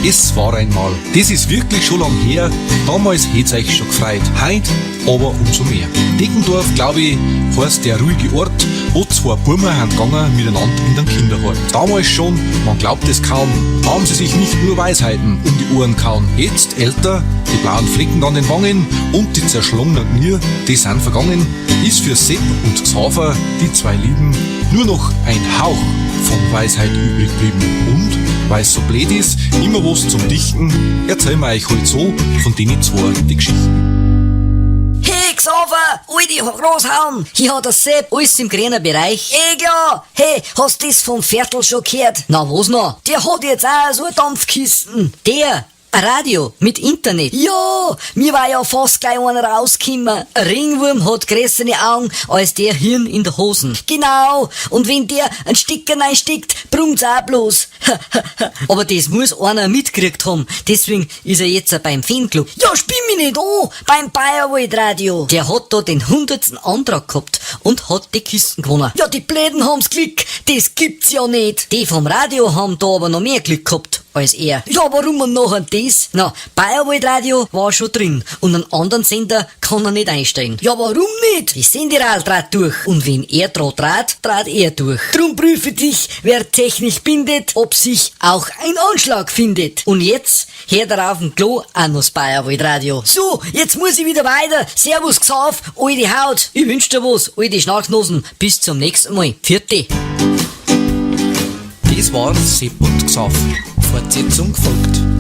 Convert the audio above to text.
Es war einmal. Das ist wirklich schon lang her. Damals hätt's euch schon gefreut. Heut aber umso mehr. Deckendorf, glaub ich, heißt der ruhige Ort, wo zwei Burmer han gegangen miteinander in den Kinderhort. Damals schon, man glaubt es kaum, haben sie sich nicht nur Weisheiten um die Ohren kauen. Jetzt älter, die blauen Flecken an den Wangen und die zerschlungenen Knie, die sind vergangen, ist für Sepp und Xaver, die zwei Lieben, nur noch ein Hauch von Weisheit übrig geblieben. Und, weil's so blöd ist, immer was zum Dichten, erzählen wir euch heute so von denen zwei die Geschichten. Hey, Xaver, alte Großhauen, hier hat der Sepp alles im grünen Bereich. Eh klar, hey, hast das vom Viertel schon gehört? Na, was noch? Der hat jetzt auch so eine Dampfkisten. Der, ein Radio mit Internet. Ja, mir war ja fast gleich einer rausgekommen. Ein Ringwurm hat größere Augen als der Hirn in der Hosen. Genau. Und wenn der einen Stecker reinsteckt, brummt's auch bloß. Aber das muss einer mitgekriegt haben. Deswegen ist er jetzt beim Fanclub. Ja, spinn mich nicht an, beim Bayerwald Radio. Der hat da den 100. Antrag gehabt und hat die Kisten gewonnen. Ja, die Bläden haben's Glück. Das gibt's ja nicht. Die vom Radio haben da aber noch mehr Glück gehabt als er. Ja, warum und nachher das? Na, Bayerwald Radio war schon drin und einen anderen Sender kann er nicht einstellen. Ja, warum nicht? Die Senderal trat durch und wenn er draht trat, trat er durch. Drum prüfe dich, wer technisch bindet, ob sich auch ein Anschlag findet. Und jetzt hört er auf dem Klo auch noch das Bayerwald Radio. So, jetzt muss ich wieder weiter. Servus, Xav, alte Haut. Ich wünsch dir was, alte Schnarchnosen. Bis zum nächsten Mal. Pfiat Das war Sepp und Xav. Fortsetzung folgt.